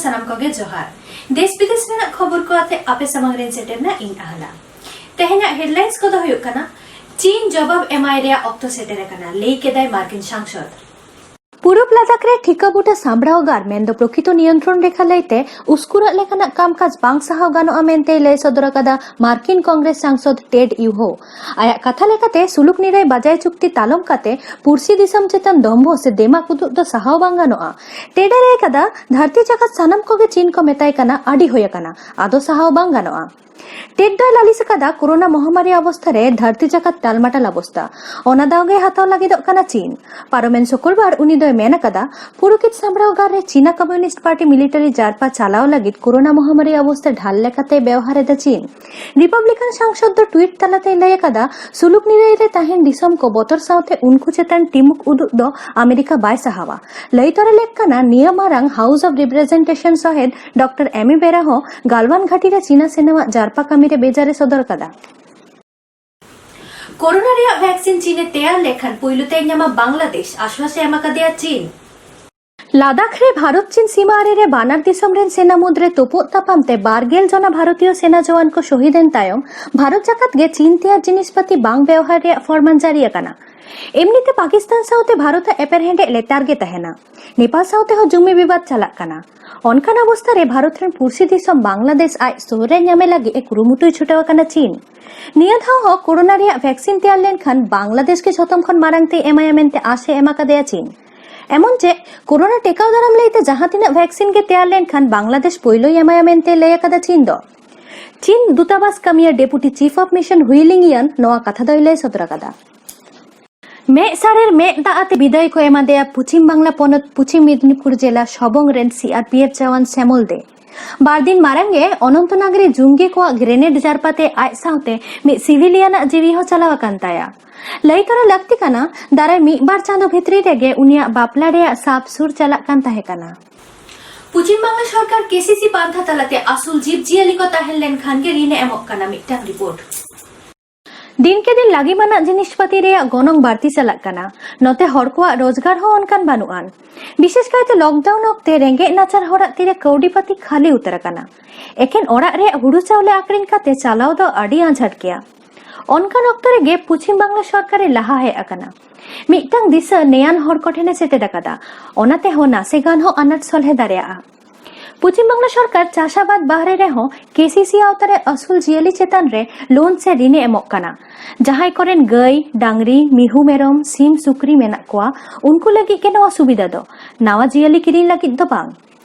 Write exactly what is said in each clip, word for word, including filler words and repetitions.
ᱥᱟᱱᱟᱢ ᱠᱚᱜᱮ ᱡᱚᱦᱟᱨ᱾ ᱫᱮᱥ ᱵᱤᱫᱮᱥ ᱨᱮᱱᱟᱜ ᱠᱷᱚᱵᱚᱨ ᱠᱚ ᱟᱛᱮ ᱟᱯᱮ ᱥᱟᱢᱟᱝ ᱨᱮᱧ ᱥᱮᱴᱮᱨᱱᱟ ᱤᱧ ᱟᱦᱞᱟ᱾ ᱛᱮᱦᱮᱧᱟᱜ ᱦᱮᱰᱞᱟᱭᱤᱱᱥ ᱠᱚᱫᱚ ᱦᱩᱭᱩᱜ ᱠᱟᱱᱟ, ᱪᱤᱱ ᱡᱚᱵᱟᱵ ᱮᱢᱟᱭ ᱨᱮᱭᱟᱜ ᱚᱠᱛᱚ ᱥᱮᱴᱮᱨ ᱟᱠᱟᱱᱟ, ᱞᱟᱹᱭ ᱠᱮᱫᱟᱭ ᱢᱟᱨᱠᱤᱱ ᱥᱟᱝᱥᱚᱫ᱾ ᱯᱩᱨᱩᱵ ᱞᱟᱫᱟᱠᱷ ᱨᱮ ᱴᱷᱤᱠᱟᱹ ᱵᱩᱴᱟᱹ ᱥᱟᱢᱵᱲᱟᱣ ᱜᱟᱨ ᱢᱮᱱᱫᱚ ᱯᱨᱚᱠᱤᱛᱚ ᱱᱤᱭᱚᱱᱛᱨᱚᱱ ᱨᱮᱠᱷᱟ ᱞᱟᱹᱭᱛᱮ ᱩᱥᱠᱩᱨᱟᱜ ᱞᱮᱠᱟᱱᱟᱜ ᱠᱟᱢᱠᱟᱡᱽ ᱵᱟᱝ ᱥᱟᱦᱟᱣ ᱜᱟᱱᱚᱜᱼᱟ ᱢᱮᱱᱛᱮᱭ ᱞᱟᱹᱭ ᱥᱚᱫᱚᱨ ᱟᱠᱟᱫᱟ ᱢᱟᱨᱠᱤᱱ ᱠᱚᱝᱜᱨᱮᱥ ᱥᱟᱝᱥᱚᱫ ᱴᱮᱰ ᱤᱭᱩᱦᱳ᱾ ᱟᱭᱟᱜ ᱠᱟᱛᱷᱟ ᱞᱮᱠᱟᱛᱮ, ᱥᱩᱞᱩᱠ ᱱᱤᱨᱟᱹᱭ ᱵᱟᱡᱟᱭ ᱪᱩᱠᱛᱤ ᱛᱟᱞᱚᱢ ᱠᱟᱛᱮ ᱯᱩᱨᱥᱤ ᱫᱤᱥᱚᱢ ᱪᱮᱛᱟᱱ ᱫᱚᱢᱵᱷᱚ ᱥᱮ ᱫᱮᱢᱟᱜ ᱩᱫᱩᱜ ᱫᱚ ᱥᱟᱦᱟᱣ ᱵᱟᱝ ᱜᱟᱱᱚᱜᱼᱟ᱾ ᱴᱮᱰ ᱮ ᱞᱟᱹᱭ ᱠᱟᱫᱟ, ᱫᱷᱟᱹᱨᱛᱤ ᱡᱟᱠᱟᱛ ᱥᱟᱱᱟᱢ ᱠᱚᱜᱮ ᱪᱤᱱ ᱠᱚ ᱢᱮᱛᱟᱭ ᱠᱟᱱᱟ, ᱟᱹᱰᱤ ᱦᱩᱭ ᱟᱠᱟᱱᱟ, ᱟᱫᱚ ᱥᱟᱦᱟᱣ ᱵᱟᱝ ᱜᱟᱱᱚᱜᱼᱟ᱾ ᱴᱮᱰ ᱫᱚᱭ ᱞᱟᱹᱞᱤᱥ ᱟᱠᱟᱫᱟ ᱠᱳᱨᱳᱱᱟ ᱢᱚᱦᱟᱢᱟᱨᱤ ᱚᱵᱚᱥᱛᱷᱟ ᱨᱮ ᱫᱷᱟᱹᱨᱛᱤ ᱡᱟᱠᱟᱛ ᱴᱟᱞᱢᱟᱴᱟᱞ ᱚᱵᱚᱥᱛᱷᱟ, ᱚᱱᱟ ᱫᱟᱣ ᱜᱮ ᱦᱟᱛᱟᱣ ᱞᱟᱹᱜᱤᱫᱚᱜ ᱠᱟᱱᱟ ᱪᱤᱱ᱾ ᱯᱟᱨᱚᱢᱮᱱ ᱥᱩᱠᱨᱵᱟᱨ ᱩᱱᱤ ᱫᱚᱭ ᱢᱮᱱ ᱟᱠᱟᱫᱟ, ᱯᱩᱨᱩᱠᱤᱛ ᱥᱟᱢᱵᱲᱟᱣ ᱜᱟᱨ ᱨᱮ ᱪᱤᱱᱟ ᱠᱚᱢᱭᱩᱱᱤᱥᱴ ᱯᱟᱨᱴᱤ ᱢᱤᱞᱤᱴᱟᱨᱤ ᱡᱟᱨᱯᱟ ᱪᱟᱞᱟᱣ ᱞᱟᱹᱜᱤᱫ ᱠᱳᱨᱳᱱᱟ ᱢᱚᱦᱟᱢᱟᱨᱤ ᱚᱵᱚᱥᱛᱷᱟ ᱰᱷᱟᱞ ᱞᱮᱠᱟᱛᱮ ᱵᱮᱣᱦᱟᱨ ᱮᱫᱟ ᱪᱤᱱ᱾ ᱨᱤᱯᱟᱵᱞᱤᱠᱟᱱ ᱥᱟᱝᱥᱚᱫ ᱫᱚ ᱴᱩᱭᱤᱴ ᱛᱟᱞᱟᱛᱮᱭ ᱞᱟᱹᱭ ᱟᱠᱟᱫᱟ, ᱥᱩᱞᱩᱠ ᱱᱤᱨᱟᱹᱭ ᱨᱮ ᱛᱟᱦᱮᱱ ᱫᱤᱥᱚᱢ ᱠᱚ ᱵᱚᱛᱚᱨ ᱥᱟᱶᱛᱮ ᱩᱱᱠᱩ ᱪᱮᱛᱟᱱ ᱴᱤᱢᱩᱠ ᱩᱫᱩᱜ ᱫᱚ ᱟᱢᱮᱨᱤᱠᱟ ᱵᱟᱭ ᱥᱟᱦᱟᱣᱟ᱾ ᱞᱟᱹᱭ ᱛᱚᱨᱟ ᱞᱮᱠ ᱠᱟᱱᱟ, ᱱᱤᱭᱟᱹ ᱢᱟᱨᱟᱝ ᱦᱟᱣᱩᱥ ᱚᱵ ᱨᱤᱯᱨᱮᱡᱮᱱᱴᱮᱥᱚᱱ ᱥᱚᱦᱮᱫ ᱰᱚᱠᱴᱚᱨ ᱮᱢᱤ ᱵᱮᱨᱟ ᱦᱚᱸ ᱜᱟᱞᱣᱟᱱ ᱜᱷᱟᱹᱴᱤ ᱨᱮ ᱪᱤᱱᱟ ᱥᱮᱱᱟᱣᱟᱜ ᱡᱟᱨᱯᱟ ᱠᱟᱹᱢᱤ ᱨᱮ ᱵᱮᱡᱟᱨ ᱮ ᱥᱚᱫᱚᱨ ᱠᱟᱫᱟ᱾ ᱠᱳᱨᱳᱱᱟ ᱨᱮᱭᱟᱜ ᱵᱷᱮᱠᱥᱤᱱ ᱪᱤᱱ ᱮ ᱛᱮᱭᱟᱨ ᱞᱮᱠᱷᱟᱱ ᱯᱩᱭᱞᱩ ᱛᱮᱭ ᱧᱟᱢᱟ ᱵᱟᱝᱞᱟᱫᱮᱥ, ᱟᱥᱣᱟᱥ ᱮ ᱮᱢ ᱟᱠᱟᱫᱮᱭᱟ ᱪᱤᱱ᱾ ᱞᱟᱫᱟᱠᱷ ᱨᱮ ᱵᱷᱟᱨᱚᱛ ᱪᱤᱱ ᱥᱤᱢᱟ ᱟᱲᱮ ᱨᱮ ᱵᱟᱱᱟᱨ ᱫᱤᱥᱚᱢ ᱨᱮᱱ ᱥᱮᱱᱟ ᱢᱩᱫᱽᱨᱮ ᱛᱩᱯᱩᱫ ᱛᱟᱯᱟᱢ ᱛᱮ ᱵᱟᱨ ᱜᱮᱞ ᱡᱚᱱᱟ ᱵᱷᱟᱨᱚᱛᱤᱭᱚ ᱥᱮᱱᱟ ᱡᱚᱣᱟᱱ ᱠᱚ ᱥᱚᱦᱤᱫ ᱮᱱ ᱛᱟᱭᱚᱢ, ᱵᱷᱟᱨᱚᱛ ᱡᱟᱠᱟᱛ ᱜᱮ ᱪᱤᱱ ᱛᱮᱭᱟᱨ ᱡᱤᱱᱤᱥᱯᱟᱹᱛᱤ ᱵᱟᱝ ᱵᱮᱣᱦᱟᱨ ᱨᱮᱭᱟᱜ ᱯᱷᱚᱨᱢᱟᱱ ᱡᱟᱹᱨᱤ ᱟᱠᱟᱱᱟ᱾ ᱮᱢᱱᱤᱛᱮ ᱯᱟᱠᱤᱥᱛᱟᱱ ᱥᱟᱶᱛᱮ ᱵᱷᱟᱨᱚᱛ ᱟᱜ ᱮᱯᱮᱨᱦᱮᱸᱰᱮᱡ ᱞᱮᱛᱟᱲ ᱜᱮ ᱛᱟᱦᱮᱱᱟ᱾ ᱱᱮᱯᱟᱞ ᱥᱟᱶᱛᱮ ᱦᱚᱸ ᱡᱩᱢᱤ ᱵᱤᱵᱟᱫ ᱪᱟᱞᱟᱜ ᱠᱟᱱᱟ᱾ ᱚᱱᱠᱟᱱ ᱚᱵᱚᱥᱛᱟ ᱨᱮ ᱵᱷᱟᱨᱚᱛ ᱨᱮᱱ ᱯᱩᱲᱥᱤ ᱫᱤᱥᱚᱢ ᱵᱟᱝᱞᱟᱫᱮᱥ ᱟᱡ ᱥᱩᱨ ᱨᱮ ᱧᱟᱢᱮ ᱞᱟᱹᱜᱤᱫ ᱮ ᱠᱩᱨᱩᱢᱩᱴᱩᱭ ᱪᱷᱩᱴᱟᱹᱣ ᱟᱠᱟᱱᱟ ᱪᱤᱱ᱾ ᱱᱤᱭᱟᱹ ᱫᱷᱟᱣ ᱦᱚᱸ ᱠᱳᱨᱳᱱᱟ ᱨᱮᱭᱟᱜ ᱵᱷᱮᱠᱥᱤᱱ ᱛᱮᱭᱟᱨ ᱞᱮᱱᱠᱷᱟᱱ ᱵᱟᱝᱞᱟᱫᱮᱥ ᱜᱮ ᱡᱷᱚᱛᱚᱢ ᱠᱷᱚᱱ ᱢᱟᱨᱟᱝ ᱛᱮᱭ ᱮᱢᱟᱭᱟ ᱢᱮᱱᱛᱮ ᱟᱥ ᱮ ᱮᱢ ᱟᱠᱟᱫᱮᱭᱟ ᱪᱤᱱ᱾ ᱮᱢᱚᱱ ᱪᱮᱫ, ᱠᱳᱨᱳᱱᱟ ᱴᱮᱠᱟᱣ ᱫᱟᱨᱟᱢ ᱞᱟᱹᱭᱛᱮ ᱡᱟᱦᱟᱸ ᱛᱤᱱᱟᱹᱜ ᱵᱷᱮᱠᱥᱤᱱ ᱜᱮ ᱛᱮᱭᱟᱨ ᱞᱮᱱᱠᱷᱟᱱ ᱵᱟᱝᱞᱟᱫᱮᱥ ᱯᱳᱭᱞᱳᱭ ᱮᱢᱟᱭᱟ ᱢᱮᱱᱛᱮ ᱞᱟᱹᱭ ᱟᱠᱟᱫᱟ ᱪᱤᱱ ᱫᱚ᱾ ᱪᱤᱱ ᱫᱩᱛᱟᱵᱟᱥ ᱠᱟᱹᱢᱤᱭᱟᱹ ᱰᱮᱯᱩᱴᱤ ᱪᱤᱯ ᱚᱯ ᱢᱤᱥᱚᱱ ᱦᱩᱭ ᱞᱤᱝ ᱤᱭᱟᱱ ᱱᱚᱣᱟ ᱠᱟᱛᱷᱟ ᱫᱚᱭ ᱞᱟᱹᱭ ᱥᱚᱫᱚᱨ ᱟᱠᱟᱫᱟ᱾ ᱢᱮᱫ ᱥᱟᱨᱮᱨ ᱢᱮᱫ ᱫᱟᱜ ᱟᱛᱮ ᱵᱤᱫᱟᱹᱭ ᱠᱚ ᱮᱢᱟᱫᱮᱭᱟ ᱯᱚᱪᱷᱤᱢ ᱵᱟᱝᱞᱟ ᱯᱚᱱᱚᱛ ᱯᱚᱪᱷᱤᱢ ᱢᱮᱫᱤᱱᱤᱯᱩᱨ ᱡᱮᱞᱟ ᱥᱚᱵᱚᱝ ᱨᱮᱱ ᱥᱤ ᱟᱨ ᱯᱤ ᱮᱯᱷ ᱡᱟᱣᱟᱱ ᱥᱮᱢᱚᱞ ᱫᱮ᱾ ᱵᱟᱨ ᱫᱤᱱ ᱢᱟᱲᱟᱝ ᱜᱮ ᱚᱱᱚᱱᱛᱚᱱᱟᱜᱽ ᱨᱮ ᱡᱩᱝᱜᱤ ᱠᱚᱣᱟᱜ ᱜᱨᱮᱱᱮᱰ ᱡᱟᱨᱯᱟᱛᱮ ᱟᱡ ᱥᱟᱶᱛᱮ ᱢᱤᱫ ᱥᱤᱵᱷᱤᱞᱤᱭᱟᱱᱟᱜ ᱡᱤᱣᱤ ᱦᱚᱸ ᱪᱟᱞᱟᱣ ᱟᱠᱟᱱ ᱛᱟᱭᱟ᱾ ᱞᱟᱹᱭ ᱛᱚᱨᱟ ᱞᱟᱹᱠᱛᱤ ᱠᱟᱱᱟ, ᱫᱟᱨᱟᱭ ᱢᱤᱫ ᱵᱟᱨ ᱪᱟᱸᱫᱚ ᱵᱷᱤᱛᱨᱤ ᱨᱮᱜᱮ ᱩᱱᱤᱭᱟᱜ ᱵᱟᱯᱞᱟ ᱨᱮᱭᱟᱜ ᱥᱟᱵ ᱥᱩᱨ ᱪᱟᱞᱟᱜ ᱠᱟᱱ ᱛᱟᱦᱮᱸ ᱠᱟᱱᱟ᱾ ᱯᱚᱪᱷᱤᱢ ᱵᱟᱝᱞᱟ ᱥᱚᱨᱠᱟᱨ ᱠᱮ ᱥᱤ ᱥᱤ ᱯᱟᱱᱛᱷᱟ ᱛᱟᱞᱟᱛᱮ ᱟᱹᱥᱩᱞ ᱡᱤᱵᱽ ᱡᱤᱭᱟᱹᱞᱤ ᱠᱚ ᱛᱟᱦᱮᱸ ᱞᱮᱱᱠᱷᱟᱱ ᱜᱮ ᱨᱤᱱ ᱮ ᱮᱢᱚᱜ ᱠᱟᱱᱟ, ᱢᱤᱫᱴᱟᱝ ᱨᱤᱯᱳᱨᱴ᱾ ᱫᱤᱱ ᱠᱮ ᱫᱤᱱ ᱞᱟᱹᱜᱤᱢ ᱟᱱᱟᱜ ᱡᱤᱱᱤᱥ ᱯᱟᱹᱛᱤ ᱨᱮᱭᱟᱜ ᱜᱚᱱᱚᱝ ᱵᱟᱹᱲᱛᱤ ᱪᱟᱞᱟᱜ ᱠᱟᱱᱟ᱾ ᱱᱚᱛᱮ ᱦᱚᱲ ᱠᱚᱣᱟᱜ ᱨᱳᱡᱽᱜᱟᱨ ᱦᱚᱸ ᱚᱱᱠᱟᱱ ᱵᱟᱹᱱᱩᱜ ᱟᱱ᱾ ᱵᱤᱥᱮᱥ ᱠᱟᱭᱛᱮ ᱞᱚᱠᱰᱟᱣᱩᱱ ᱚᱠᱛᱮ ᱨᱮᱸᱜᱮᱡ ᱱᱟᱪᱟᱨ ᱦᱚᱲᱟᱜ ᱛᱤᱨᱮ ᱠᱟᱹᱣᱰᱤ ᱯᱟᱹᱛᱤ ᱠᱷᱟᱹᱞᱤ ᱩᱛᱟᱹᱨ ᱟᱠᱟᱱᱟ᱾ ᱮᱠᱮᱱ ᱚᱲᱟᱜ ᱨᱮᱭᱟᱜ ᱦᱩᱲᱩ ᱪᱟᱣᱞᱮ ᱟᱠᱷᱨᱤᱧ ᱠᱟᱛᱮ ᱪᱟᱞᱟᱣ ᱫᱚ ᱟᱹᱰᱤ ᱟᱸᱡᱷᱟᱴ ᱜᱮᱭᱟ᱾ ᱚᱱᱠᱟᱱ ᱚᱠᱛᱚ ᱨᱮᱜᱮ ᱯᱚᱪᱷᱤᱢ ᱵᱟᱝᱞᱟ ᱥᱚᱨᱠᱟᱨᱮ ᱞᱟᱦᱟ ᱦᱮᱡ ᱟᱠᱟᱱᱟ᱾ ᱢᱤᱫᱴᱟᱝ ᱫᱤᱥᱟᱹ ᱱᱮᱭᱟᱱ ᱦᱚᱲ ᱠᱚᱴᱷᱮᱱᱮ ᱥᱮᱴᱮᱨ ᱟᱠᱟᱫᱟ, ᱚᱱᱟ ᱛᱮᱦᱚᱸ ᱱᱟᱥᱮ ᱜᱟᱱ ᱦᱚᱸ ᱟᱱᱟᱴ ᱥᱚᱞᱦᱮ ᱫᱟᱲᱮᱭᱟᱜᱼᱟ᱾ ᱯᱚᱪᱷᱤᱢ ᱵᱟᱝᱞᱟ ᱥᱚᱨᱠᱟᱨ ᱪᱟᱥ ᱟᱵᱟᱫ ᱵᱟᱦᱨᱮ ᱨᱮᱦᱚᱸ ᱠᱮᱥᱤᱥᱤ ᱟᱣᱛᱟ ᱨᱮ ᱟᱹᱥᱩᱞ ᱡᱤᱭᱟᱹᱞᱤ ᱪᱮᱛᱟᱱ ᱨᱮ ᱞᱳᱱ ᱥᱮ ᱨᱤᱱᱮ ᱮᱢᱚᱜ ᱠᱟᱱᱟ᱾ ᱡᱟᱦᱟᱸᱭ ᱠᱚᱨᱮᱱ ᱜᱟᱹᱭ, ᱰᱟᱝᱨᱤ, ᱢᱤᱦᱩ, ᱢᱮᱨᱚᱢ, ᱥᱤᱢ, ᱥᱩᱠᱨᱤ ᱢᱮᱱᱟᱜ ᱠᱚᱣᱟ, ᱩᱱᱠᱩ ᱞᱟᱹᱜᱤᱫ ᱜᱮ ᱱᱚᱣᱟ ᱥᱩᱵᱤᱫᱷᱟ ᱫᱚ, ᱱᱟᱣᱟ ᱡᱤᱭᱟᱹᱞᱤ ᱠᱤᱨᱤᱧ ᱞᱟᱹᱜᱤᱫ ᱫᱚ ᱵᱟᱝ᱾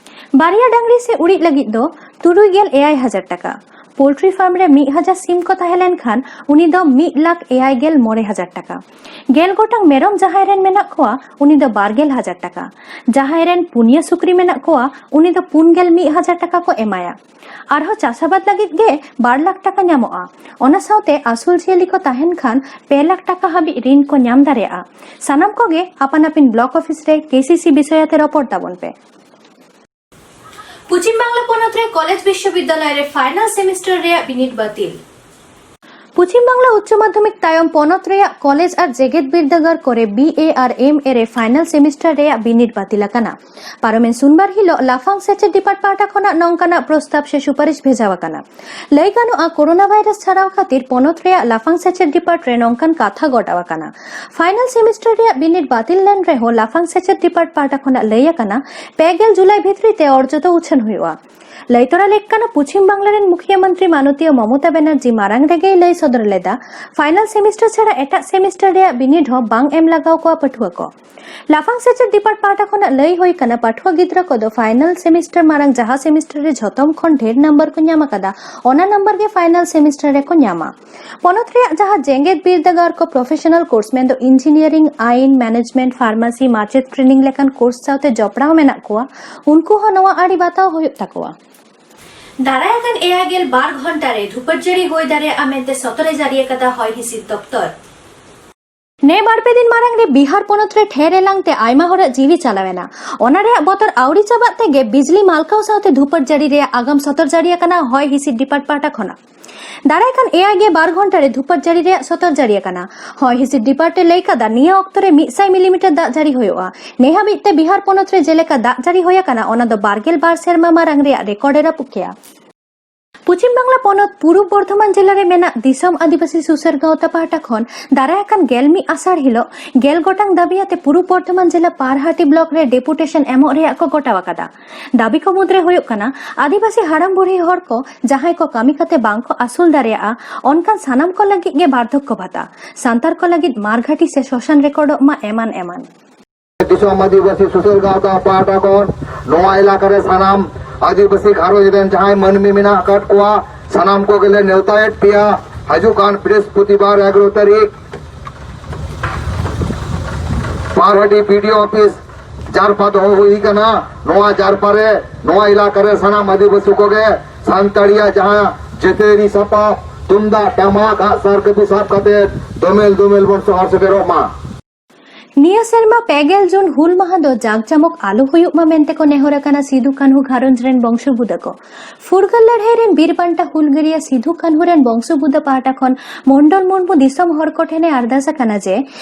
ᱵᱟᱨᱭᱟ ᱰᱟᱝᱨᱤ ᱥᱮ ᱩᱲᱤᱡ ᱞᱟᱹᱜᱤᱫ ᱫᱚ ᱛᱩᱨᱩᱭ ᱜᱮᱞ ᱮᱭᱟᱭ ᱦᱟᱡᱟᱨ ᱴᱟᱠᱟ, ᱯᱳᱞᱴᱨᱤ ᱯᱷᱟᱨᱢ ᱨᱮ ᱢᱤᱫ ᱦᱟᱡᱟᱨ ᱥᱤᱢ ᱠᱚ ᱛᱟᱦᱮᱸ ᱞᱮᱱᱠᱷᱟᱱ ᱩᱱᱤ ᱫᱚ ᱢᱤᱫ ᱞᱟᱠᱷ ᱮᱭᱟᱭ ᱜᱮᱞ ᱢᱚᱬᱮ ᱦᱟᱡᱟᱨ ᱴᱟᱠᱟ, ᱜᱮᱞ ᱜᱚᱴᱟᱝ ᱢᱮᱨᱚᱢ ᱡᱟᱦᱟᱸᱭ ᱨᱮᱱ ᱢᱮᱱᱟᱜ ᱠᱚᱣᱟ ᱩᱱᱤ ᱫᱚ ᱵᱟᱨ ᱜᱮᱞ ᱦᱟᱡᱟᱨ ᱴᱟᱠᱟ, ᱡᱟᱦᱟᱸᱭ ᱨᱮᱱ ᱯᱩᱱᱭᱟᱹ ᱥᱩᱠᱨᱤ ᱢᱮᱱᱟᱜ ᱠᱚᱣᱟ ᱩᱱᱤ ᱫᱚ ᱯᱩᱱ ᱜᱮᱞ ᱢᱤᱫ ᱦᱟᱡᱟᱨ ᱴᱟᱠᱟ ᱠᱚ ᱮᱢᱟᱭᱟ᱾ ᱟᱨᱦᱚᱸ ᱪᱟᱥ ᱟᱵᱟᱫ ᱞᱟᱹᱜᱤᱫ ᱜᱮ ᱵᱟᱨ ᱞᱟᱠᱷ ᱴᱟᱠᱟ ᱧᱟᱢᱚᱜᱼᱟ᱾ ᱚᱱᱟ ᱥᱟᱶᱛᱮ ᱟᱹᱥᱩᱞ ᱡᱤᱭᱟᱹᱞᱤ ᱠᱚ ᱛᱟᱦᱮᱱ ᱠᱷᱟᱱ ᱯᱮ ᱞᱟᱠᱷ ᱴᱟᱠᱟ ᱦᱟᱹᱵᱤᱡ ᱨᱤᱱ ᱠᱚ ᱧᱟᱢ ᱫᱟᱲᱮᱭᱟᱜᱼᱟ᱾ ᱥᱟᱱᱟᱢ ᱠᱚᱜᱮ ᱟᱯᱟᱱ ᱟᱹᱯᱤᱱ ᱵᱞᱚᱠ ᱚᱯᱷᱤᱥ ᱨᱮ ᱠᱮᱥᱤᱥᱤ ᱵᱤᱥᱚᱭ ᱟᱛᱮ ᱨᱚᱯᱚᱲ ᱛᱟᱵᱚᱱ ᱯᱮ᱾ ᱯᱚᱪᱷᱤᱢ ᱵᱟᱝᱞᱟ ᱯᱚᱱᱚᱛ ᱨᱮ ᱠᱚᱞᱮᱡᱽ ᱵᱤᱥᱥᱚᱵᱤᱫᱽᱫᱟᱞᱚᱭ ᱨᱮ ᱯᱷᱟᱭᱱᱟᱞ ᱥᱮᱢᱤᱥᱴᱟᱨ ᱨᱮᱭᱟᱜ ᱵᱤᱱᱤᱰ ᱵᱟᱹᱛᱤᱞ᱾ ᱯᱚᱪᱷᱤᱢ ᱵᱟᱝᱞᱟ ᱩᱪᱪᱚ ᱢᱟᱫᱽᱫᱷᱚᱢᱤᱠ ᱛᱟᱭᱚᱢ ᱯᱚᱱᱚᱛ ᱨᱮᱭᱟᱜ ᱠᱚᱞᱮᱡᱽ ᱟᱨ ᱡᱮᱜᱮᱛ ᱵᱤᱨᱫᱟᱹᱜᱟᱲ ᱠᱚᱨᱮ ᱵᱤ ᱮ ᱟᱨ ᱮᱢ ᱮ ᱨᱮ ᱯᱷᱟᱭᱱᱟᱞ ᱥᱮᱢᱤᱥᱴᱟᱨ ᱨᱮᱭᱟᱜ ᱵᱤᱱᱤᱰ ᱵᱟᱹᱛᱤᱞ ᱟᱠᱟᱱᱟ᱾ ᱯᱟᱨᱚᱢᱮᱱ ᱥᱩᱱᱵᱟᱨ ᱦᱤᱞᱚᱜ ᱞᱟᱯᱷᱟᱝ ᱥᱮᱪᱮᱫ ᱰᱤᱯᱟᱨᱴ ᱯᱟᱦᱴᱟ ᱠᱷᱚᱱᱟᱜ ᱱᱚᱝᱠᱟᱱᱟᱜ ᱯᱨᱚᱥᱛᱟᱵ ᱥᱮ ᱥᱩᱯᱟᱨᱤᱥ ᱵᱷᱮᱡᱟᱣ ᱟᱠᱟᱱᱟ᱾ ᱞᱟᱹᱭ ᱜᱟᱱᱚᱜᱼᱟ, ᱠᱳᱨᱳᱱᱟ ᱵᱷᱟᱭᱨᱟᱥ ᱪᱷᱟᱲᱟᱣ ᱠᱷᱟᱹᱛᱤᱨ ᱯᱚᱱᱚᱛ ᱨᱮᱭᱟᱜ ᱞᱟᱯᱷᱟᱝ ᱥᱮᱪᱮᱫ ᱰᱤᱯᱟᱨᱴ ᱨᱮ ᱱᱚᱝᱠᱟᱱ ᱠᱟᱛᱷᱟ ᱜᱚᱴᱟᱣ ᱟᱠᱟᱱᱟ᱾ ᱯᱷᱟᱭᱱᱟᱞ ᱥᱮᱢᱤᱥᱴᱟᱨ ᱨᱮᱭᱟᱜ ᱵᱤᱱᱤᱰ ᱵᱟᱹᱛᱤᱞ ᱞᱮᱱ ᱨᱮᱦᱚᱸ ᱞᱟᱯᱷᱟᱝ ᱥᱮᱪᱮᱫ ᱰᱤᱯᱟᱨᱴ ᱯᱟᱦᱴᱟ ᱠᱷᱚᱱᱟᱜ ᱞᱟᱹᱭ ᱟᱠᱟᱱᱟ, ᱯᱮ ᱜᱮᱞ ᱡᱩᱞᱟᱭ ᱵᱷᱤᱛᱨᱤ ᱛᱮ ᱚᱨᱡᱚ ᱫᱚ ᱩᱪᱷᱟᱹᱱ ᱦᱩᱭᱩᱜᱼᱟ᱾ ᱞᱟᱹᱭ ᱛᱚᱨᱟ ᱞᱮᱠ ᱠᱟᱱᱟ, ᱯᱚᱪᱷᱤᱢ ᱵᱟᱝᱞᱟ ᱨᱮᱱ ᱢᱩᱠᱷᱤᱭᱟᱹ ᱢᱚᱱᱛᱨᱤ ᱢᱟᱱᱚᱛᱤᱭᱟᱹ ᱢᱚᱢᱚᱛᱟ ᱵᱟᱱᱟᱨᱡᱤ ᱢᱟᱨᱟᱝ ᱨᱮᱜᱮᱭ ᱞᱟᱹᱭ ᱥᱚᱫᱚᱨ ᱞᱮᱫᱟ, ᱯᱷᱟᱭᱱᱟᱞ ᱥᱮᱢᱤᱥᱴᱟᱨ ᱪᱷᱟᱲᱟ ᱮᱴᱟᱜ ᱥᱮᱢᱤᱥᱴᱟᱨ ᱨᱮᱭᱟᱜ ᱵᱤᱱᱤᱰ ᱦᱚᱸ ᱵᱟᱝ ᱮᱢ ᱞᱟᱜᱟᱣ ᱠᱚᱣᱟ ᱯᱟᱹᱴᱷᱩᱣᱟᱹ ᱠᱚ᱾ ᱞᱟᱯᱷᱟᱝ ᱥᱮᱪᱮᱫ ᱰᱤᱯᱟᱨᱴ ᱯᱟᱦᱴᱟ ᱠᱷᱚᱱᱟᱜ ᱞᱟᱹᱭ ᱦᱩᱭ ᱠᱟᱱᱟ, ᱯᱟᱹᱴᱷᱩᱣᱟᱹ ᱜᱤᱫᱽᱨᱟᱹ ᱠᱚᱫᱚ ᱯᱷᱟᱭᱱᱟᱞ ᱥᱮᱢᱤᱥᱴᱟᱨ ᱢᱟᱲᱟᱝ ᱡᱟᱦᱟᱸ ᱥᱮᱢᱤᱥᱴᱟᱨ ᱨᱮ ᱡᱷᱚᱛᱚᱢ ᱠᱷᱚᱱ ᱰᱷᱮᱨ ᱱᱟᱢᱵᱟᱨ ᱠᱚ ᱧᱟᱢ ᱟᱠᱟᱫᱟ, ᱚᱱᱟ ᱱᱟᱢᱵᱟᱨ ᱜᱮ ᱯᱷᱟᱭᱱᱟᱞ ᱥᱮᱢᱤᱥᱴᱟᱨ ᱨᱮᱠᱚ ᱧᱟᱢᱟ᱾ ᱯᱚᱱᱚᱛ ᱨᱮᱭᱟᱜ ᱡᱟᱦᱟᱸ ᱡᱮᱜᱮᱛ ᱵᱤᱨᱫᱟᱹᱜᱟᱲ ᱠᱚ ᱯᱨᱚᱯᱷᱮᱥᱚᱱᱟᱞ ᱠᱳᱨᱥ, ᱢᱮᱱᱫᱚ ᱤᱧᱡᱤᱱᱤᱭᱟᱨᱤᱝ, ᱟᱭᱤᱱ, ᱢᱮᱱᱮᱡᱽᱢᱮᱱᱴ, ᱯᱷᱟᱨᱢᱟᱥᱤ, ᱢᱟᱪᱮᱫ ᱴᱨᱮᱱᱤᱝ ᱞᱮᱠᱟᱱ ᱠᱳᱨᱥ ᱥᱟᱶᱛᱮ ᱡᱚᱯᱲᱟᱣ ᱢᱮᱱᱟᱜ ᱠᱚᱣᱟ, ᱩᱱᱠᱩ ᱦᱚᱸ ᱱᱚᱣᱟ ᱟᱹᱨᱤ ᱵᱟᱛᱟᱣ ᱦᱩᱭᱩᱜ ᱛᱟᱠᱚᱣᱟ᱾ ᱫᱟᱨᱟᱭ ᱟᱠᱟᱱ ᱮᱭᱟᱭ ᱜᱮᱞ ᱵᱟᱨ ᱜᱷᱚᱱᱴᱟ ᱨᱮ ᱫᱷᱩᱯᱟᱹᱲ ᱡᱟᱹᱲᱤ ᱦᱩᱭ ᱫᱟᱲᱮᱭᱟᱜᱼᱟ ᱢᱮᱱᱛᱮ ᱥᱚᱛᱚᱨ ᱮ ᱡᱟᱹᱨᱤ ᱟᱠᱟᱫᱟ ᱦᱚᱭ ᱦᱤᱸᱥᱤᱫ ᱫᱚᱯᱛᱚᱨ᱾ ᱱᱮ ᱵᱟᱨ ᱯᱮ ᱫᱤᱱ ᱢᱟᱲᱟᱝ ᱨᱮ ᱵᱤᱦᱟᱨ ᱯᱚᱱᱚᱛ ᱨᱮ ᱴᱷᱮᱨ ᱮᱞᱟᱝ ᱛᱮ ᱟᱭᱢᱟ ᱦᱚᱲᱟᱜ ᱡᱤᱣᱤ ᱪᱟᱞᱟᱣ ᱮᱱᱟ᱾ ᱚᱱᱟ ᱨᱮᱭᱟᱜ ᱵᱚᱛᱚᱨ ᱟᱹᱣᱨᱤ ᱪᱟᱵᱟᱜ ᱛᱮᱜᱮ ᱵᱤᱡᱽᱞᱤ ᱢᱟᱞᱠᱟᱣ ᱥᱟᱶᱛᱮ ᱫᱷᱩᱯᱟᱹᱲ ᱡᱟᱹᱲᱤ ᱨᱮᱭᱟᱜ ᱟᱜᱟᱢ ᱥᱚᱛᱚᱨ ᱡᱟᱹᱨᱤ ᱟᱠᱟᱱᱟ ᱦᱚᱭ ᱦᱤᱸᱥᱤᱫ ᱰᱤᱯᱟᱨᱴ ᱯᱟᱦᱴᱟ ᱠᱷᱚᱱᱟᱜ᱾ ᱫᱟᱨᱟᱭ ᱠᱟᱱ ᱮᱭᱟᱭ ᱜᱮ ᱵᱟᱨ ᱜᱷᱚᱱᱴᱟ ᱨᱮ ᱫᱷᱩᱯᱟᱹᱲ ᱡᱟᱹᱲᱤ ᱨᱮᱭᱟᱜ ᱥᱚᱛᱚᱨ ᱡᱟᱹᱨᱤ ᱟᱠᱟᱱᱟ᱾ ᱦᱚᱭ ᱦᱤᱸᱥᱤᱫ ᱰᱤᱯᱟᱨᱴ ᱮ ᱞᱟᱹᱭ ᱠᱟᱫᱟ, ᱱᱤᱭᱟᱹ ᱚᱠᱛᱚ ᱨᱮ ᱢᱤᱫ ᱥᱟᱭ ᱢᱤᱞᱤᱢᱤᱴᱟᱨ ᱫᱟᱜ ᱡᱟᱹᱲᱤ ᱦᱩᱭᱩᱜᱼᱟ᱾ ᱱᱮ ᱦᱟᱹᱵᱤᱡ ᱛᱮ ᱵᱤᱦᱟᱨ ᱯᱚᱱᱚᱛ ᱨᱮ ᱡᱮᱞᱮᱠᱟ ᱫᱟᱜ ᱡᱟᱹᱲᱤ ᱦᱩᱭ ᱟᱠᱟᱱᱟ, ᱚᱱᱟ ᱫᱚ ᱵᱟᱨ ᱜᱮᱞ ᱵᱟᱨ ᱥᱮᱨᱢᱟ ᱢᱟᱨᱟᱝ ᱨᱮᱭᱟᱜ ᱨᱮᱠᱚᱨᱰ ᱮ ᱨᱟᱹᱯᱩᱫ ᱠᱮᱭᱟ᱾ ᱯᱚᱪᱷᱤᱢ ᱵᱟᱝᱞᱟ ᱯᱚᱱᱚᱛ ᱯᱩᱨᱩᱵ ᱵᱚᱨᱫᱷᱚᱢᱟᱱ ᱡᱮᱞᱟ ᱨᱮ ᱢᱮᱱᱟᱜ ᱫᱤᱥᱚᱢ ᱟᱹᱫᱤᱵᱟᱹᱥᱤ ᱥᱩᱥᱟᱹᱨ ᱜᱟᱶᱛᱟ ᱯᱟᱦᱴᱟ ᱠᱷᱚᱱ ᱫᱟᱨᱟᱭ ᱟᱠᱟᱱ ᱜᱮᱞ ᱢᱤᱫ ᱟᱥᱟᱲ ᱦᱤᱞᱳᱜ ᱜᱮᱞ ᱜᱚᱴᱟᱝ ᱫᱟᱹᱵᱤ ᱟᱛᱮ ᱯᱩᱨᱩᱵ ᱵᱚᱨᱫᱷᱚᱢᱟᱱ ᱡᱮᱞᱟ ᱯᱟᱨᱦᱟᱴᱤ ᱵᱞᱚᱠ ᱨᱮ ᱰᱮᱯᱩᱴᱮᱥᱚᱱ ᱮᱢᱚᱜ ᱨᱮᱭᱟᱜ ᱠᱚ ᱜᱚᱴᱟᱣ ᱟᱠᱟᱫᱟ᱾ ᱫᱟᱹᱵᱤ ᱠᱚ ᱢᱩᱫᱽᱨᱮ ᱦᱩᱭᱩᱜ ᱠᱟᱱᱟ, ᱟᱹᱫᱤᱵᱟᱹᱥᱤ ᱦᱟᱲᱟᱢ ᱵᱩᱲᱦᱤ ᱦᱚᱲ ᱠᱚ ᱡᱟᱦᱟᱸᱭ ᱠᱚ ᱠᱟᱹᱢᱤ ᱠᱟᱛᱮ ᱵᱟᱝ ᱠᱚ ᱟᱹᱥᱩᱞ ᱫᱟᱲᱮᱭᱟᱜᱼᱟ, ᱚᱱᱠᱟᱱ ᱥᱟᱱᱟᱢ ᱠᱚ ᱞᱟᱹᱜᱤᱫ ᱜᱮ ᱵᱟᱨᱫᱷᱚᱠᱠᱚ ᱵᱷᱟᱛᱟ, ᱥᱟᱱᱛᱟᱲ ᱠᱚ ᱞᱟᱹᱜᱤᱫ ᱢᱟᱨᱜᱷᱟᱴᱤ ᱥᱮ ᱥᱚᱥᱟᱱ ᱨᱮᱠᱚᱨᱰᱚᱜ ᱢᱟ, ᱮᱢᱟᱱ ᱮᱢᱟᱱ᱾ ᱫᱤᱥᱚᱢ ᱟᱹᱫᱤᱵᱟᱹᱥᱤ ᱥᱩᱥᱟᱹᱨ ᱜᱟᱶᱛᱟ ᱯᱟᱦᱴᱟ ᱠᱷᱚᱱ ᱱᱚᱣᱟ ᱮᱞᱟᱠᱟ ᱨᱮ ᱥᱟᱱᱟᱢ ᱟᱹᱫᱤᱵᱟᱹᱥᱤ ᱜᱷᱟᱨᱚᱸᱡᱽ ᱨᱮᱱ ᱡᱟᱦᱟᱸᱭ ᱢᱟᱹᱱᱢᱤ ᱢᱮᱱᱟᱜ ᱟᱠᱟᱫ ᱠᱚᱣᱟ, ᱥᱟᱱᱟᱢ ᱠᱚᱜᱮᱞᱮ ᱱᱮᱣᱛᱟᱭᱮᱫ ᱯᱮᱭᱟ᱾ ᱦᱤᱡᱩᱜ ᱠᱟᱱ ᱵᱨᱤᱦᱚᱥᱯᱚᱛᱤᱵᱟᱨ ᱮᱜᱟᱨᱚ ᱛᱟᱹᱨᱤᱠᱷ ᱯᱟᱨᱦᱟᱴᱤ ᱵᱤᱰᱤᱳ ᱚᱯᱷᱤᱥ ᱡᱟᱨᱯᱟ ᱫᱚᱦᱚ ᱦᱩᱭ ᱠᱟᱱᱟ᱾ ᱱᱚᱣᱟ ᱡᱟᱨᱯᱟ ᱨᱮ ᱱᱚᱣᱟ ᱮᱞᱟᱠᱟ ᱨᱮ ᱥᱟᱱᱟᱢ ᱟᱹᱫᱤᱵᱟᱹᱥᱤ ᱠᱚᱜᱮ ᱥᱟᱱᱛᱟᱲᱤᱭᱟᱜ ᱡᱟᱦᱟᱸ ᱡᱟᱹᱛᱤᱭᱟᱹᱨᱤ ᱥᱟᱯᱟᱵ, ᱛᱩᱢᱫᱟᱜ, ᱴᱟᱢᱟᱠ, ᱟᱜᱼᱥᱟᱨ, ᱠᱟᱹᱯᱤ ᱥᱟᱵ ᱠᱟᱛᱮ ᱫᱚᱢᱮᱞ ᱫᱚᱢᱮᱞ ᱵᱚᱱ ᱥᱚᱦᱚᱨ ᱥᱮᱴᱮᱨᱚᱜ ᱢᱟ᱾ ᱱᱤᱭᱟᱹ ᱥᱮᱨᱢᱟ ᱯᱮ ᱜᱮᱞ ᱡᱩᱱ ᱦᱩᱞ ᱢᱟᱦᱟ ᱫᱚ ᱡᱟᱠ ᱡᱚᱢᱚᱠ ᱟᱞᱚ ᱦᱩᱭᱩᱜ ᱢᱟ ᱢᱮᱱᱛᱮ ᱠᱚ ᱱᱮᱦᱚᱨ ᱟᱠᱟᱱᱟ ᱥᱤᱫᱩ ᱠᱟᱹᱱᱦᱩ ᱜᱷᱟᱨᱚᱸᱡᱽ ᱨᱮᱱ ᱵᱚᱝᱥᱚ ᱵᱩᱫᱟᱹ ᱠᱚ᱾ ᱯᱷᱩᱨᱜᱟᱹᱞ ᱞᱟᱹᱲᱦᱟᱹᱭ ᱨᱮᱱ ᱵᱤᱨ ᱵᱟᱱᱴᱟ ᱦᱩᱞᱜᱟᱹᱨᱤᱭᱟᱹ ᱥᱤᱫᱷᱩ ᱠᱟᱹᱱᱦᱩ ᱨᱮᱱ ᱵᱚᱝᱥᱚ ᱵᱩᱫᱟᱹ ᱯᱟᱦᱴᱟ ᱠᱷᱚᱱ ᱢᱚᱱᱰᱚᱞ ᱢᱩᱨᱢᱩ ᱫᱤᱥᱚᱢ ᱦᱚᱲ ᱠᱚ ᱴᱷᱮᱱ ᱮ ᱟᱨᱫᱟᱥ ᱟᱠᱟᱱᱟ ᱡᱮ,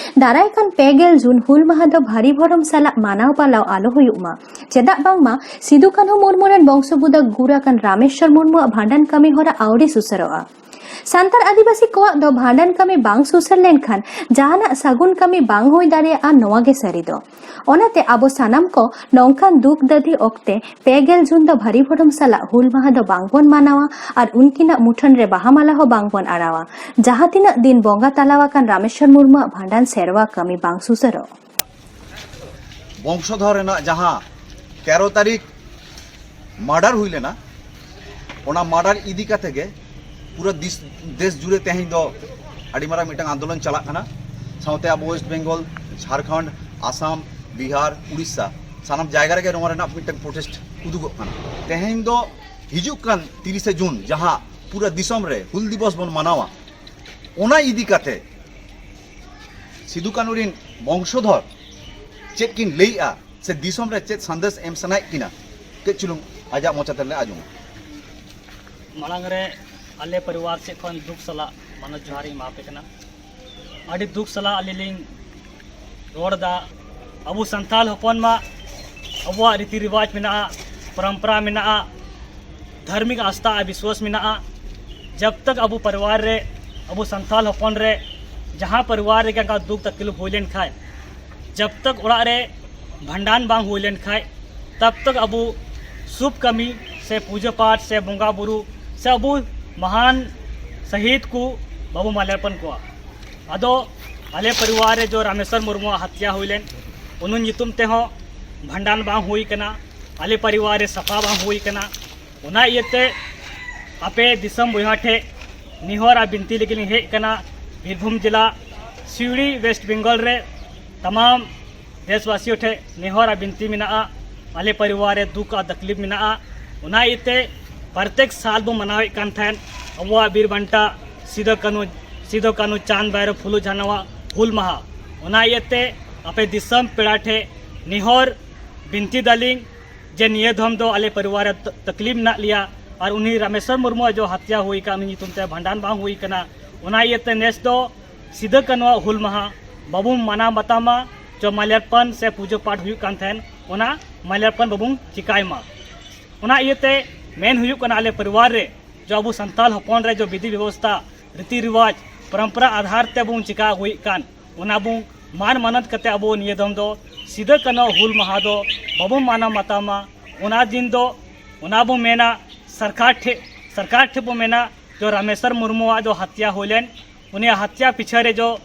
ᱫᱟᱨᱟᱭ ᱠᱟᱱ ᱯᱮ ᱜᱮᱞ ᱡᱩᱱ ᱦᱩᱞ ᱢᱟᱦᱟ ᱫᱚ ᱵᱷᱟᱹᱨᱤ ᱵᱷᱚᱨᱚᱢ ᱥᱟᱞᱟᱜ ᱢᱟᱱᱟᱣ ᱯᱟᱞᱟᱣ ᱟᱞᱚ ᱦᱩᱭᱩᱜ ᱢᱟ᱾ ᱪᱮᱫᱟᱜ ᱵᱟᱝᱢᱟ ᱥᱤᱫᱷᱩ ᱠᱟᱹᱱᱦᱩ ᱢᱩᱨᱢᱩ ᱨᱮᱱ ᱵᱚᱝᱥᱚ ᱵᱩᱫᱟᱹ ᱜᱩᱨ ᱟᱠᱟᱱ ᱨᱟᱢᱮᱥᱣᱚᱨ ᱢᱩᱨᱢᱩᱣᱟᱜ ᱵᱷᱟᱸᱰᱟᱱ ᱠᱟᱹᱢᱤ ᱦᱚᱨᱟ ᱟᱹᱣᱨᱤ ᱥᱩᱥᱟᱹᱨᱚᱜᱼᱟ᱾ ᱥᱟᱱᱛᱟᱲ ᱟᱹᱫᱤᱵᱟᱹᱥᱤ ᱠᱚᱣᱟᱜ ᱫᱚ ᱵᱷᱟᱸᱰᱟᱱ ᱠᱟᱹᱢᱤ ᱵᱟᱝ ᱥᱩᱥᱟᱹᱨ ᱞᱮᱱᱠᱷᱟᱱ ᱡᱟᱦᱟᱱᱟᱜ ᱥᱟᱹᱜᱩᱱ ᱠᱟᱹᱢᱤ ᱵᱟᱝ ᱦᱩᱭ ᱫᱟᱲᱮᱭᱟᱜᱼᱟ, ᱱᱚᱣᱟ ᱜᱮ ᱥᱟᱹᱨᱤ ᱫᱚ᱾ ᱚᱱᱟᱛᱮ ᱟᱵᱚ ᱥᱟᱱᱟᱢ ᱠᱚ ᱱᱚᱝᱠᱟᱱ ᱫᱩᱠ ᱫᱟᱹᱫᱷᱤ ᱚᱠᱛᱮ ᱯᱮ ᱜᱮᱞ ᱡᱩᱱ ᱫᱚ ᱵᱷᱟᱹᱨᱤ ᱵᱷᱚᱨᱚᱢ ᱥᱟᱞᱟᱜ ᱦᱩᱞ ᱢᱟᱦᱟ ᱫᱚ ᱵᱟᱝ ᱵᱚᱱ ᱢᱟᱱᱟᱣᱟ ᱟᱨ ᱩᱱᱠᱤᱱᱟᱜ ᱢᱩᱴᱷᱟᱹᱱ ᱨᱮ ᱵᱟᱦᱟ ᱢᱟᱞᱟ ᱦᱚᱸ ᱵᱟᱝ ᱵᱚᱱ ᱟᱲᱟᱣᱟ᱾ ᱡᱟᱦᱟᱸ ᱛᱤᱱᱟᱹᱜ ᱫᱤᱱ ᱵᱚᱸᱜᱟ ᱛᱟᱞᱟᱣ ᱟᱠᱟᱱ ᱨᱟᱢᱮᱥᱣᱚᱨ ᱢᱩᱨᱢᱩᱣᱟᱜ ᱵᱷᱟᱸᱰᱟᱱ ᱥᱮᱨᱣᱟ ᱠᱟᱹᱢᱤ ᱵᱟᱝ ᱥᱩᱥᱟᱹᱨᱚᱜ᱾ ᱵᱚᱝᱥᱚᱫᱷᱚᱨ ᱨᱮᱱᱟᱜ ᱡᱟᱦᱟᱸ ᱛᱮᱨᱚ ᱛᱟᱹᱨᱤᱠᱷ ᱢᱟᱨᱰᱟᱨ ᱦᱩᱭ ᱞᱮᱱᱟ, ᱚᱱᱟ ᱢᱟᱨᱰᱟᱨ ᱤᱫᱤ ᱠᱟᱛᱮ ᱜᱮ ᱯᱩᱨᱟᱹ ᱫᱤᱥ-, ᱫᱮᱥ ᱡᱩᱲᱮ ᱛᱮᱦᱮᱧ ᱫᱚ ᱟᱹᱰᱤ ᱢᱟᱨᱟᱝ ᱢᱤᱫᱴᱟᱝ ᱟᱱᱫᱳᱞᱚᱱ ᱪᱟᱞᱟᱜ ᱠᱟᱱᱟ᱾ ᱥᱟᱶᱛᱮ ᱟᱵᱚ ᱳᱭᱮᱥᱴ ᱵᱮᱝᱜᱚᱞ, ᱡᱷᱟᱲᱠᱷᱚᱸᱰ, ᱟᱥᱟᱢ, ᱵᱤᱦᱟᱨ, ᱩᱲᱤᱥᱥᱟ, ᱥᱟᱱᱟᱢ ᱡᱟᱭᱜᱟ ᱨᱮᱜᱮ ᱱᱚᱣᱟ ᱨᱮᱱᱟᱜ ᱢᱤᱫᱴᱟᱝ ᱯᱨᱚᱴᱮᱥᱴ ᱩᱫᱩᱜᱚᱜ ᱠᱟᱱᱟ᱾ ᱛᱮᱦᱮᱧ ᱫᱚ ᱦᱤᱡᱩᱜ ᱠᱟᱱ ᱛᱤᱨᱤᱥᱮ ᱡᱩᱱ, ᱡᱟᱦᱟᱸ ᱯᱩᱨᱟᱹ ᱫᱤᱥᱚᱢ ᱨᱮ ᱦᱩᱞ ᱫᱤᱵᱚᱥ ᱵᱚᱱ ᱢᱟᱱᱟᱣᱟ, ᱚᱱᱟ ᱤᱫᱤ ᱠᱟᱛᱮ ᱥᱤᱫᱩ ᱠᱟᱹᱱᱩ ᱨᱤᱱ ᱵᱚᱝᱥᱚᱫᱷᱚᱨ ᱪᱮᱫ ᱠᱤᱱ ᱞᱟᱹᱭᱮᱜᱼᱟ ᱥᱮ ᱫᱤᱥᱚᱢ ᱨᱮ ᱪᱮᱫ ᱥᱟᱸᱫᱮᱥ ᱮᱢ ᱥᱟᱱᱟᱭᱮᱫ ᱠᱤᱱᱟ, ᱠᱟᱹᱡ ᱪᱩᱞᱩᱝ ᱟᱡᱟᱜ ᱢᱚᱪᱟ ᱛᱮᱞᱮ ᱟᱸᱡᱚᱢᱟ᱾ ᱢᱟᱲᱟᱝ ᱨᱮ ᱟᱞᱮ ᱯᱚᱨᱤᱵᱟᱨ ᱥᱮᱫ ᱠᱷᱚᱱ ᱫᱩᱠ ᱥᱟᱞᱟᱜ ᱢᱟᱱᱚᱛ ᱡᱚᱦᱟᱨ ᱤᱧ ᱮᱢᱟ ᱯᱮ ᱠᱟᱱᱟ᱾ ᱟᱹᱰᱤ ᱫᱩᱠ ᱥᱟᱞᱟᱜ ᱟᱹᱞᱤᱧ ᱞᱤᱧ ᱨᱚᱲ ᱮᱫᱟ᱾ ᱟᱵᱚ ᱥᱟᱱᱛᱟᱲ ᱦᱚᱯᱚᱱ ᱢᱟ ᱟᱵᱚᱣᱟᱜ ᱨᱤᱛᱤ ᱨᱤᱣᱟᱡᱽ ᱢᱮᱱᱟᱜᱼᱟ, ᱯᱚᱨᱚᱢᱯᱚᱨᱟ ᱢᱮᱱᱟᱜᱼᱟ, ᱫᱷᱟᱨᱢᱤᱠ ᱟᱥᱛᱷᱟ ᱟᱨ ᱵᱤᱥᱣᱟᱥ ᱢᱮᱱᱟᱜᱼᱟ᱾ ᱡᱟᱵ ᱛᱟᱠ ᱟᱵᱚ ᱯᱚᱨᱤᱵᱟᱨ ᱨᱮ, ᱟᱵᱚ ᱥᱟᱱᱛᱟᱲ ᱦᱚᱯᱚᱱ ᱨᱮ ᱡᱟᱦᱟᱸ ᱯᱚᱨᱤᱵᱟᱨ ᱨᱮᱜᱮ ᱚᱱᱠᱟ ᱫᱩᱠ ᱛᱟᱠᱞᱤᱯ ᱦᱩᱭ ᱞᱮᱱ ᱠᱷᱟᱡ, ᱡᱟᱵ ᱛᱟᱠ ᱚᱲᱟᱜ ᱨᱮ ᱵᱷᱟᱸᱰᱟᱱ ᱵᱟᱝ ᱦᱩᱭ ᱞᱮᱱ ᱠᱷᱟᱡ, ᱛᱟᱵ ᱛᱟᱠ ᱟᱵᱚ ᱥᱩᱵ ᱠᱟᱹᱢᱤ ᱥᱮ ᱯᱩᱡᱟᱹ ᱯᱟᱴ ᱥᱮ ᱵᱚᱸᱜᱟ ᱵᱩᱨᱩ ᱥᱮ ᱟᱵᱚ ᱢᱟᱦᱟᱱ ᱥᱟᱹᱦᱤᱫ ᱠᱚ ᱵᱟᱵᱚ ᱢᱟᱞᱭᱟᱨᱯᱚᱱ ᱠᱚᱣᱟ᱾ ᱟᱫᱚ ᱟᱞᱮ ᱯᱚᱨᱤᱵᱟᱨ ᱨᱮ ᱡᱚ ᱨᱟᱢᱮᱥᱣᱚᱨ ᱢᱩᱨᱢᱩᱣᱟᱜ ᱦᱟᱛᱭᱟ ᱦᱩᱭ ᱞᱮᱱ, ᱩᱱᱤ ᱧᱩᱛᱩᱢ ᱛᱮᱦᱚᱸ ᱵᱷᱟᱸᱰᱟᱱ ᱵᱟᱝ ᱦᱩᱭ ᱠᱟᱱᱟ, ᱟᱞᱮ ᱯᱚᱨᱤᱵᱟᱨ ᱨᱮ ᱥᱟᱯᱷᱟ ᱵᱟᱝ ᱦᱩᱭ ᱠᱟᱱᱟ᱾ ᱚᱱᱟ ᱤᱭᱟᱹᱛᱮ ᱟᱯᱮ ᱫᱤᱥᱚᱢ ᱵᱚᱭᱦᱟ ᱴᱷᱮᱡ ᱱᱮᱦᱚᱨ ᱟᱨ ᱵᱤᱱᱛᱤ ᱞᱟᱹᱜᱤᱫ ᱞᱤᱧ ᱦᱮᱡ ᱠᱟᱱᱟ᱾ ᱵᱤᱨᱵᱷᱩᱢ ᱡᱮᱞᱟ, ᱥᱤᱣᱲᱤ, ᱳᱭᱮᱥᱴ ᱵᱮᱝᱜᱚᱞ ᱨᱮ ᱛᱟᱢᱟᱢ ᱫᱮᱥᱵᱟᱥᱤᱭᱚ ᱴᱷᱮᱡ ᱱᱮᱦᱚᱨ ᱟᱨ ᱵᱤᱱᱛᱤ ᱢᱮᱱᱟᱜᱼᱟ᱾ ᱟᱞᱮ ᱯᱚᱨᱤᱵᱟᱨ ᱨᱮ ᱫᱩᱠ ᱟᱨ ᱛᱟᱠᱞᱤᱯ ᱢᱮᱱᱟᱜᱼᱟ᱾ ᱚᱱᱟ ᱤᱭᱟᱹᱛᱮ ᱯᱨᱚᱛᱮᱠ ᱥᱟᱞ ᱵᱚ ᱢᱟᱱᱟᱣᱮᱫ ᱠᱟᱱ ᱛᱟᱦᱮᱸᱱ ᱟᱵᱚᱣᱟᱜ ᱵᱤᱨ ᱵᱟᱱᱴᱟ ᱥᱤᱫᱩ ᱠᱟᱹᱱᱩ, ᱥᱤᱫᱩ ᱠᱟᱹᱱᱩ, ᱪᱟᱸᱫᱽ ᱵᱷᱟᱭᱨᱚ, ᱯᱷᱩᱞᱳ ᱡᱷᱟᱱᱚᱣᱟᱜ ᱦᱩᱞ ᱢᱟᱦᱟ᱾ ᱚᱱᱟ ᱤᱭᱟᱹᱛᱮ ᱟᱯᱮ ᱫᱤᱥᱚᱢ ᱯᱮᱲᱟ ᱴᱷᱮᱡ ᱱᱮᱦᱚᱨ ᱵᱤᱱᱛᱤ ᱫᱟᱞᱤᱧ ᱡᱮ ᱱᱤᱭᱟᱹ ᱫᱷᱚᱢ ᱫᱚ ᱟᱞᱮ ᱯᱚᱨᱤᱵᱟᱨ ᱨᱮ ᱛᱟᱠᱞᱤᱯ ᱢᱮᱱᱟᱜ ᱞᱮᱭᱟ ᱟᱨ ᱩᱱᱤ ᱨᱟᱢᱮᱥᱣᱚᱨ ᱢᱩᱨᱢᱩᱣᱟᱜ ᱡᱚ ᱦᱟᱛᱭᱟ ᱦᱩᱭ ᱟᱠᱟᱱ, ᱩᱱᱤ ᱧᱩᱛᱩᱢ ᱛᱮ ᱵᱷᱟᱸᱰᱟᱱ ᱵᱟᱝ ᱦᱩᱭ ᱟᱠᱟᱱᱟ᱾ ᱚᱱᱟ ᱤᱭᱟᱹᱛᱮ ᱱᱮᱥ ᱫᱚ ᱥᱤᱫᱩ ᱠᱟᱹᱱᱩᱣᱟᱜ ᱦᱩᱞ ᱢᱟᱦᱟ ᱵᱟᱵᱚᱱ ᱢᱟᱱᱟᱣ ᱵᱟᱛᱟᱣ ᱢᱟ, ᱡᱚ ᱢᱟᱞᱭᱟᱨᱯᱚᱱ ᱥᱮ ᱯᱩᱡᱟᱹ ᱯᱟᱴ ᱦᱩᱭᱩᱜ ᱠᱟᱱ ᱛᱟᱦᱮᱸᱱ, ᱚᱱᱟ ᱢᱟᱞᱭᱟᱨᱯᱚᱱ ᱵᱟᱵᱚᱱ ᱪᱤᱠᱟᱭ ᱢᱟ᱾ ᱚᱱᱟ ᱤᱭᱟᱹᱛᱮ ᱢᱮᱱ ᱦᱩᱭᱩᱜ ᱠᱟᱱᱟ, ᱟᱞᱮ ᱯᱚᱨᱤᱵᱟᱨ ᱨᱮ ᱡᱚ ᱟᱵᱚ ᱥᱟᱱᱛᱟᱲ ᱦᱚᱯᱚᱱ ᱨᱮ ᱡᱚ ᱵᱤᱫᱷᱤ ᱵᱮᱵᱚᱥᱛᱷᱟ, ᱨᱤᱛᱤ ᱨᱤᱣᱟᱡᱽ, ᱯᱚᱨᱚᱢᱯᱚᱨᱟ ᱟᱫᱷᱟᱨ ᱛᱮᱵᱚᱱ ᱪᱤᱠᱟ ᱟᱹᱜᱩᱭᱮᱫ ᱠᱟᱱ, ᱚᱱᱟ ᱵᱚᱱ ᱢᱟᱱ ᱢᱟᱱᱚᱛ ᱠᱟᱛᱮ ᱟᱵᱚ ᱱᱤᱭᱟᱹ ᱫᱚᱢ ᱫᱚ ᱥᱤᱫᱩ ᱠᱟᱹᱱᱩ ᱦᱩᱞ ᱢᱟᱦᱟ ᱫᱚ ᱵᱟᱵᱚᱱ ᱢᱟᱱᱟᱣ ᱵᱟᱛᱟᱣ ᱢᱟ᱾ ᱚᱱᱟ ᱫᱤᱱ ᱫᱚ ᱚᱱᱟ ᱵᱚᱱ ᱢᱮᱱᱟ, ᱥᱚᱨᱠᱟᱨ ᱴᱷᱮᱡ, ᱥᱚᱨᱠᱟᱨ ᱴᱷᱮᱡ ᱵᱚᱱ ᱢᱮᱱᱟ, ᱡᱚ ᱨᱟᱢᱮᱥᱣᱚᱨ ᱢᱩᱨᱢᱩᱣᱟᱜ ᱡᱚ ᱦᱟᱛᱭᱟ ᱦᱩᱭ ᱞᱮᱱ, ᱩᱱᱤᱭᱟᱜ ᱦᱟᱛᱭᱟ ᱯᱤᱪᱷᱟᱹ ᱨᱮ ᱡᱚ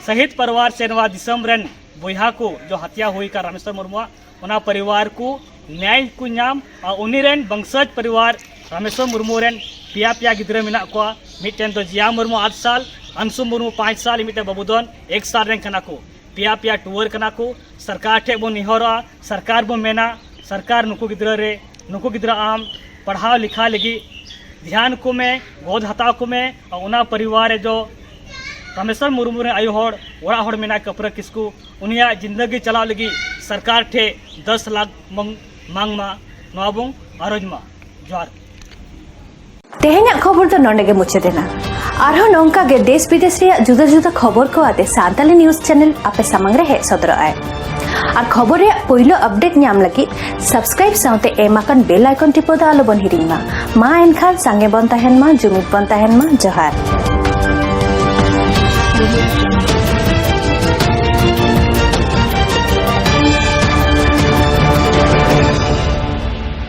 ᱥᱟᱹᱦᱤᱫ ᱯᱚᱨᱤᱵᱟᱨ ᱥᱮ ᱱᱚᱣᱟ ᱫᱤᱥᱚᱢ ᱨᱮᱱ ᱵᱚᱭᱦᱟ ᱠᱚ ᱡᱚ ᱦᱟᱛᱭᱟ ᱦᱩᱭ ᱟᱠᱟᱱ ᱨᱟᱢᱮᱥᱣᱚᱨ ᱢᱩᱨᱢᱩᱣᱟᱜ, ᱚᱱᱟ ᱯᱚᱨᱤᱵᱟᱨ ᱠᱚ ᱱᱮᱭᱟᱭ ᱠᱚ ᱧᱟᱢ ᱟᱨ ᱩᱱᱤ ᱨᱮᱱ ᱵᱚᱝᱥᱚᱡᱽ ᱯᱚᱨᱤᱵᱟᱨ ᱨᱟᱢᱮᱥᱣᱚᱨ ᱢᱩᱨᱢᱩ ᱨᱮᱱ ᱯᱮᱭᱟ ᱯᱮᱭᱟ ᱜᱤᱫᱽᱨᱟᱹ ᱢᱮᱱᱟᱜ ᱠᱚᱣᱟ᱾ ᱢᱤᱫᱴᱮᱱ ᱫᱚ ᱡᱤᱭᱟ ᱢᱩᱨᱢᱩ ᱟᱴ ᱥᱟᱞ, ᱟᱱᱥᱩ ᱢᱩᱨᱢᱩ ᱯᱟᱸᱪ ᱥᱟᱞ, ᱢᱤᱫᱴᱮᱱ ᱵᱟᱹᱵᱩ ᱫᱚᱱ ᱮᱠ ᱥᱟᱞ ᱨᱮᱱ ᱠᱟᱱᱟ ᱠᱚ᱾ ᱯᱮᱭᱟ ᱯᱮᱭᱟ ᱴᱩᱣᱟᱹᱨ ᱠᱟᱱᱟ ᱠᱚ᱾ ᱥᱚᱨᱠᱟᱨ ᱴᱷᱮᱡ ᱵᱚᱱ ᱱᱮᱦᱚᱨᱚᱜᱼᱟ, ᱥᱚᱨᱠᱟᱨ ᱵᱚᱱ ᱢᱮᱱᱟ, ᱥᱚᱨᱠᱟᱨ ᱱᱩᱠᱩ ᱜᱤᱫᱽᱨᱟᱹ ᱨᱮ, ᱱᱩᱠᱩ ᱜᱤᱫᱽᱨᱟᱹ ᱟᱢ ᱯᱟᱲᱦᱟᱣ ᱞᱮᱠᱷᱟ ᱞᱟᱹᱜᱤᱫ ᱫᱷᱮᱭᱟᱱ ᱠᱚᱢᱮ, ᱜᱚᱫ ᱦᱟᱛᱟᱣ ᱠᱚᱢᱮ, ᱟᱨ ᱚᱱᱟ ᱯᱚᱨᱤᱵᱟᱨ ᱨᱮ ᱡᱚ ᱨᱟᱢᱮᱥᱣᱚᱨ ᱢᱩᱨᱢᱩ ᱨᱮᱱ ᱟᱭᱳ ᱦᱚᱲ, ᱚᱲᱟᱜ ᱦᱚᱲ ᱢᱮᱱᱟᱭ ᱠᱟᱹᱯᱨᱟᱹ ᱠᱤᱥᱠᱩ, ᱩᱱᱤᱭᱟᱜ ᱡᱤᱱᱫᱟᱹᱜᱤ ᱪᱟᱞᱟᱣ ᱞᱟᱹᱜᱤᱫ ᱥᱚᱨᱠᱟᱨ ᱴᱷᱮᱱ ᱫᱚᱥ ᱞᱟᱠᱷ ᱢᱚᱝ-, ᱢᱟᱝ ᱢᱟ, ᱱᱚᱣᱟ ᱵᱚᱱ ᱟᱨᱚᱡᱽ ᱢᱟ᱾ ᱡᱚᱦᱟᱨ᱾ ᱛᱮᱦᱮᱧᱟᱜ ᱠᱷᱚᱵᱚᱨ ᱫᱚ ᱱᱚᱰᱮ ᱜᱮ ᱢᱩᱪᱟᱹᱫ ᱮᱱᱟ᱾ ᱟᱨᱦᱚᱸ ᱱᱚᱝᱠᱟ ᱜᱮ ᱫᱮᱥ ᱵᱤᱫᱮᱥ ᱨᱮᱭᱟᱜ ᱡᱩᱫᱟᱹ ᱡᱩᱫᱟᱹ ᱠᱷᱚᱵᱚᱨ ᱠᱚ ᱟᱛᱮ ᱥᱟᱱᱛᱟᱞᱤ ᱱᱤᱭᱩᱡᱽ ᱪᱮᱱᱮᱞ ᱟᱯᱮ ᱥᱟᱢᱟᱝ ᱨᱮ ᱦᱮᱡ ᱥᱚᱫᱚᱨᱚᱜᱼᱟᱭ᱾ ᱟᱨ ᱠᱷᱚᱵᱚᱨ ᱨᱮᱭᱟᱜ ᱯᱳᱭᱞᱳ ᱟᱯᱰᱮᱴ ᱧᱟᱢ ᱞᱟᱹᱜᱤᱫ ᱥᱟᱵᱥᱠᱨᱟᱭᱤᱵ ᱥᱟᱶᱛᱮ ᱮᱢ ᱟᱠᱟᱱ ᱵᱮᱞ ᱟᱭᱠᱚᱱ ᱴᱤᱯᱟᱹᱣ ᱫᱚ ᱟᱞᱚᱵᱚᱱ ᱦᱤᱲᱤᱧ ᱢᱟ᱾ ᱢᱟ ᱮᱱᱠᱷᱟᱱ ᱥᱟᱸᱜᱮ ᱵᱚᱱ ᱛᱟᱦᱮᱱ ᱢᱟ, ᱡᱩᱢᱤᱫ ᱵᱚᱱ ᱛᱟᱦᱮᱱ ᱢᱟ᱾ ᱡᱚᱦᱟᱨ᱾